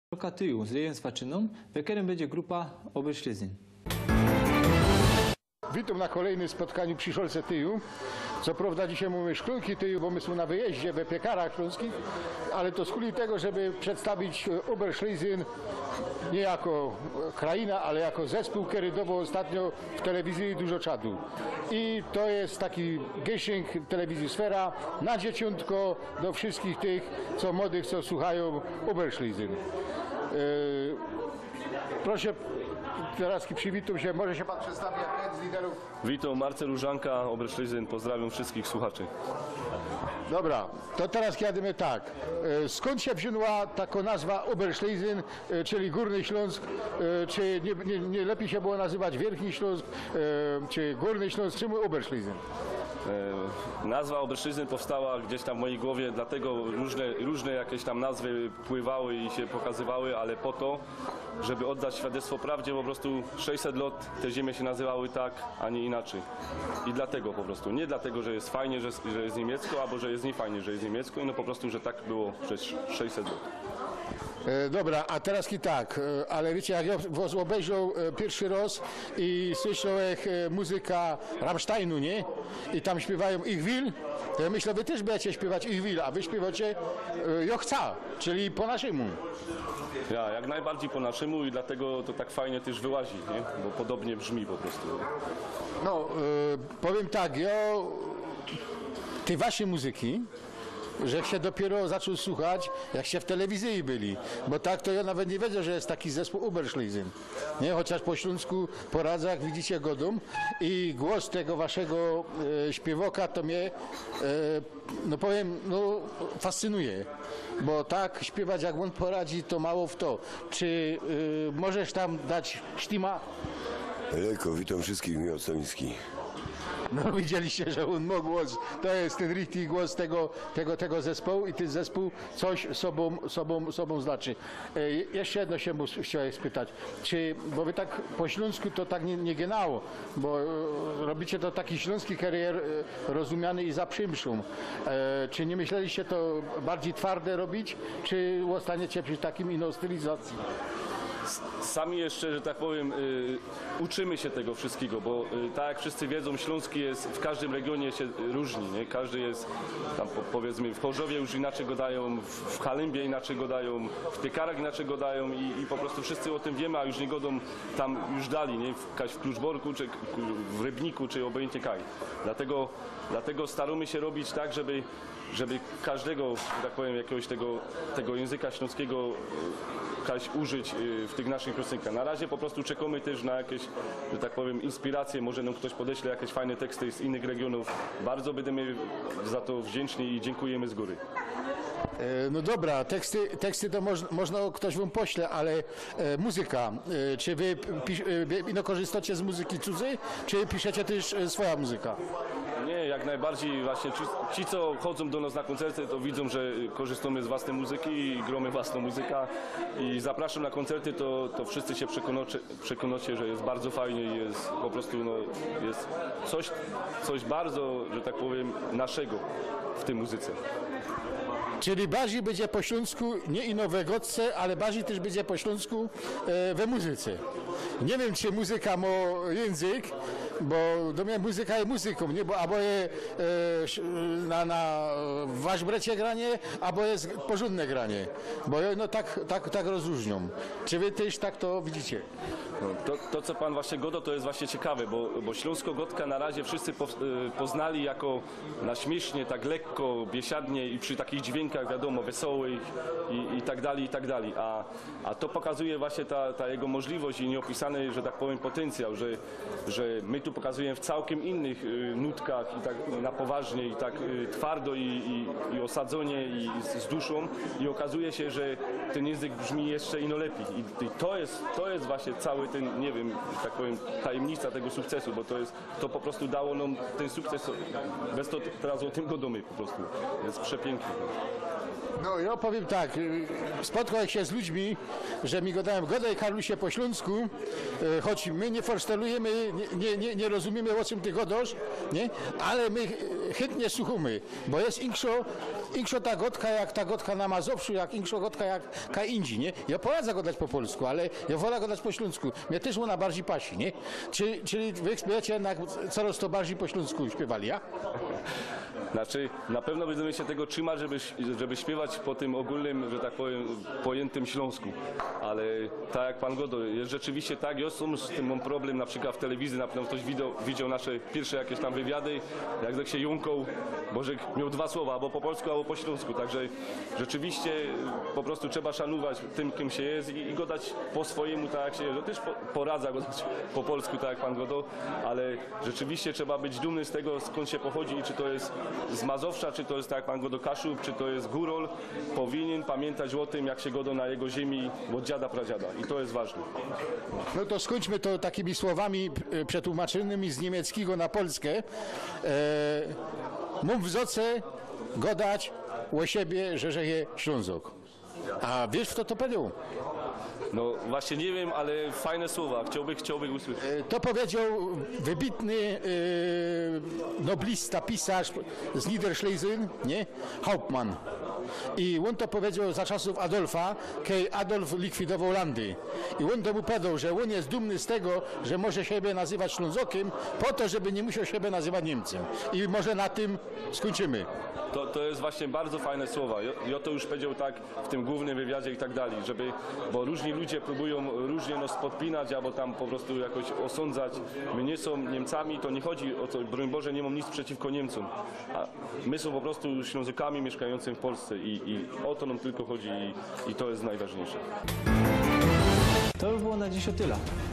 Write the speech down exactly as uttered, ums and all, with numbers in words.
Szkloka Tyju z Rejem Swaczynōm, we kerym bydzie grupa Oberschlesien. Witōm na kolejnym spotkaniu przi Szkloce Tyju. Co prowda dzisiej mōmy szklōnki Tyju, bo my sōm na wyjeździe we Piekarach Ślōnskich, ale to skuli tego, żeby przedstawić, e, Oberschlesien niy jako, e, krajina, ale jako zespōł, kery dowoł ôstatnio w telewizji dużo czadu. I to je taki gesynk telewizji Sfera na dzieciōntko do wszyskich tych, co młodych, co suchajōm Oberschlesien. E, proszã, teroz przywitōm sie, może sie pan przedstawi jako jedyn z liderōw. Witōm, Marcel Różanka, Oberschlesien, pozdrawiōm wszyskich suchaczy. Dobra, to teroz jadymy tak. E, skōnd sie wziōnła tako nazwa Oberschlesien, e, czyli Górny Ślōnsk, e, czy niy, niy, niy lepij sie było nazywać Wielki Ślōnsk, e, czy Górny Ślōnsk, czymu Oberschlesien? E, nazwa Oberschlesien powstała gdzieś tam w mojej głowie, dlatego różne, różne jakieś tam nazwy pływały i się pokazywały, ale po to, żeby oddać świadectwo prawdzie, po prostu sześćset lot te ziemie się nazywały tak, a nie inaczej. I dlatego po prostu. Nie dlatego, że jest fajnie, że, że jest niemiecko, albo że jest niefajnie, że jest niemiecko, i no po prostu, że tak było przez sześćset lot. E, dobra, a teroz i tak, e, ale wiycie, jak jo wos ôbejrzoł, e, piyrszy roz i słyszoł, e, muzyka Rammsteinu, niy? I tam śpiywajōm Ich will, to jo myślã, wy tyż bydziecie śpiywać Ich will, a wy śpiywocie, e, Jo chcã, czyli po naszymu. Ja, jak najbardziej po naszymu i dlatego to tak fajnie tyż wyłazi, niy? Bo podobnie brzmi po prostu. No, e, powiym tak, jo, tyj waszyj muzyki, że sie dopiyro zaczōn suchać, jak sie w telewizji byli. Bo tak to jo nawet niy wiedzioł, że je taki zespōł Oberschlesien. Niy? Chociŏż po ślōnsku, po radzach, widzicie, godōm i głos tego waszego, e, śpiywoka to mie, e, no powiym, no, fascynuje. Bo tak śpiywać, jak ôn poradzi, to mało fto. Czy, e, możesz tam dać sztima? Leko, witōm wszyskich, Miłosz Stoliński. No, widzieliście, że ôn mo głos. To je tyn richtig głos tego, tego, tego zespōłu i tyn zespōł coś sobōm, sobōm, sobōm znaczy. E, jeszcze jedno sie mus-, chciałem spytać. Czy, bo wy tak po ślōnsku to tak niy, niy genau, bo, e, robicie to taki ślōnski karier, e, rozumiany i za przymszą. E, czy niy myśleliście to bardzij twarde robić, czy ôstaniecie przi takim ino stylizacji? S-, sami jeszcze, że tak powiym, y, uczymy się tego wszystkigo, bo, y, tak jak wszyscy wiedzą, ślōnski jest, w każdym regionie się, y, różni, niy? Każdy jest, tam, po-, powiedzmy, w Chorzowie już inaczej godajōm, w, w Halymbie inaczej godajōm, w Piekarach inaczej godajōm i, i po prostu wszyscy ô tym wiymy, a już niy godōm tam już dalij, niy? W, w Kluczborku, czy k-, w Rybniku, czy ôbojyntnie kaj. Dlatego, dlatego starōmy sie robić tak, żeby, żeby kożdego, że tak powiym, jakigoś tego, tego jynzyka ślōnskigo, e, kajś użyć, e, w tych naszych piosynkach. Na razie po prostu czekōmy tyż na jakeś, że tak powiym, inspiracje. Może nōm ftoś podeśle jakeś fajne teksty z innych regionōw. Bardzo bydymy za to wdzięczni i dziękujymy z gōry. E, no dobra, teksty, teksty to moż-, możno ftoś wōm pośle, ale, e, muzyka. E, czy wy pisz-, e, wy, no, korzystocie z muzyki cudzyj, czy piszecie tyż, e, swoja muzyka? Niy, jak najbardzij właśnie ci, ci, co chodzōm do nos na kōncerty, to widzōm, że korzystōmy z własnyj muzyki i grōmy własnõ muzyka. I zapraszōm na kōncerty, to, to wszyscy sie przekonocie, przekonocie, że jest bardzo fajnie i jest po prostu, no, jest coś, coś bardzo, że tak powiym, naszego w tyj muzyce. Czyli bardzij bydzie po ślōnsku, niy ino we godce, ale bardzij tyż bydzie po ślōnsku, e, we muzyce. Niy wiym, czy muzyka mo jynzyk, bo do mie muzyka je muzykōm, niy? Bo abo je, e, sz-, na, na, e, waszbrecie granie, abo je porzōndne granie. Bo jo, no, tak, tak, tak rozrōżniōm. Czy wy tyż tak to widzicie? No, to, to, co pan właśnie godo, to jest właśnie ciekawe, bo, bo ślōnskõ godkã na razie wszyscy po-, y, poznali jako na śmiesznie, tak lekko, biesiadnie i przy takich dźwiękach, wiadomo, wesołych i, i tak dalij, i tak dalij. A, a to pokazuje właśnie ta, ta jego możliwość i nieopisany, że tak powiem, potencjał, że, że my tu pokazujemy w całkiem innych, y, nutkach i tak na poważnie, i tak, y, twardo, i, i, i osadzonie, i z, z duszą. I okazuje się, że ten język brzmi jeszcze ino lepiej. I, i to jest, to jest właśnie cały ten, nie wiem, że tak powiem, tajemnica tego sukcesu, bo to jest, to po prostu dało nam ten sukces. Bez to teraz o tym godamy po prostu. Jest przepięknie. No, jo powiym tak, y, spotkoł sie z ludźmi, że mi godajōm: „Godej, Karlusie, po ślōnsku”, y, choć my niy forsztelujymy, niy, niy, niy, niy rozumiymy, ô czym ty godosz, niy? Ale my, y, chyntnie suchōmy. Bo jest inkszo, Inkszo ta godka jak ta godka na Mazowszu, jak inkszo godka jak kaj indzi, nie? Jŏ poradzã godać po polsku, ale jŏ wolã godać po ślōnsku. Mie tyż ôna bardzij pasi, nie? Czy, czyli wy bydziecie na, coroz to bardzij po ślōnsku śpiywali, ja? Znaczy, na pewno będziemy się tego trzymać, żeby, żeby śpiewać po tym ogólnym, że tak powiem, pojętym Śląsku. Ale tak jak pan godo, jest rzeczywiście tak, ja sam z tym mam problem, na przykład w telewizji, na pewno ktoś widział, widział nasze pierwsze jakieś tam wywiady, jak tak się jąkał, Boże, miał dwa słowa, albo po polsku, albo po śląsku, także rzeczywiście po prostu trzeba szanować tym, kim się jest i, i godać po swojemu, tak jak się jest. Ja też po, poradzę godać po polsku, tak jak pan godo, ale rzeczywiście trzeba być dumny z tego, skąd się pochodzi i czy to jest z Mazowsza, czy to jest, tak jak pan godo, Kaszub, czy to jest Górol, powinien pamiętać o tym, jak się godo na jego ziemi od dziada, pradziada i to jest ważne. No to skōńczmy to takimi słowami e, przetłumaczonymi z niemieckiego na polskie. E, mōm w zoce godać ô siebie, że, że je Ślōnzok. A wiysz, fto to pedział? No właśnie nie wiem, ale fajne słowa, chciałbym, chciałbym usłyszeć. E, to pedział wybitny e, noblista, pisarz z Niederschlesien, nie? Hauptmann. I ôn to pedział za czasōw Adolfa, kej Adolf likwidowoł Landy. I ôn to mu pedział, że ôn jest dumny z tego, że może siebie nazywać Ślōnzokym, po to, żeby niy musiał siebie nazywać Niymcym. I może na tym skōńczmy. To, to jest właśnie bardzo fajne słowa. Ja, ja to już powiedział tak w tym głównym wywiadzie i tak dalej, żeby, bo różni ludzie próbują różnie nas podpinać albo tam po prostu jakoś osądzać. My nie są Niemcami, to nie chodzi o to, broń Boże, nie mam nic przeciwko Niemcom. A my są po prostu Ślązokami mieszkającymi w Polsce i, i o to nam tylko chodzi i, i to jest najważniejsze. To by było na dziś o tyle.